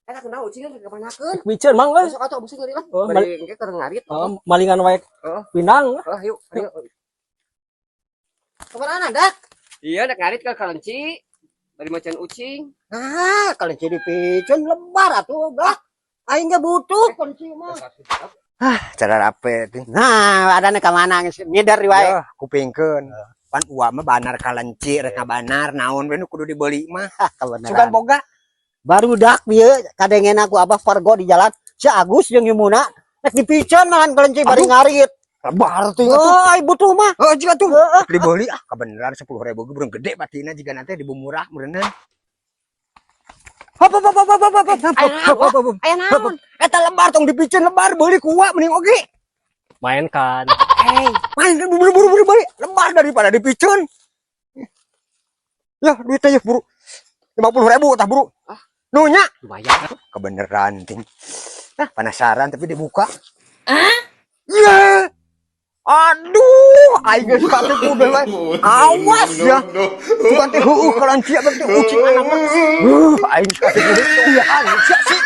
Eta kenal ucing kan kemanakeun? Piceun, Mang, euy. Besok atuh bisa ngeri lah. Oh, Bari engke keur ngarit. Oh, malingan wae Oh. pinang. Oh, yuk, ayo. Kemana, Dak? Iya, dak ngarit ke kelenci. Bari macan ucing. Nah, kelenci dipiceun lebar atuh, Dak. Aing ge butuh kelenci mah. Cara rape tuh. Nah, adana ka mana geus ngider wae. Ya, kupingkeun. Pan uwa mah banar kalenci rek ngabanar naon we nu kudu dibeli mah. Kebenaran. Sugan boga. Barudak bieu kadengen aku Abah Fargo di jalan. Si Agus jeung Yumuna rek dipiceun makan kelenci bari Aduh. ngarit. Lebar tuh atuh. Oh, ai butuh mah. Oh, jika tuh. Heeh. Rek dibeli ah kebenaran 10.000 ge burung gede patina jika nanti dibu murah meureunna. Hop hop hop hop hop hop hop hop hop hop. Aya naon? Eta lebar tong dipiceun lebar beuli ku uwa mending oge. Mainkan. Hey, main kan buru buru buru beli lebar daripada dipiceun. Ya, duitnya ya buru. 50.000 tah buru. Ah. Nunya Lumayan. Kebenaran ting. Nah, penasaran tapi dibuka. Iya. Aduh, aing geus kate kudu we. Awas ya. Bukan teh heueuh kalanci abang teh ucing anak mah. Aing kate kudu. Iya, sia si.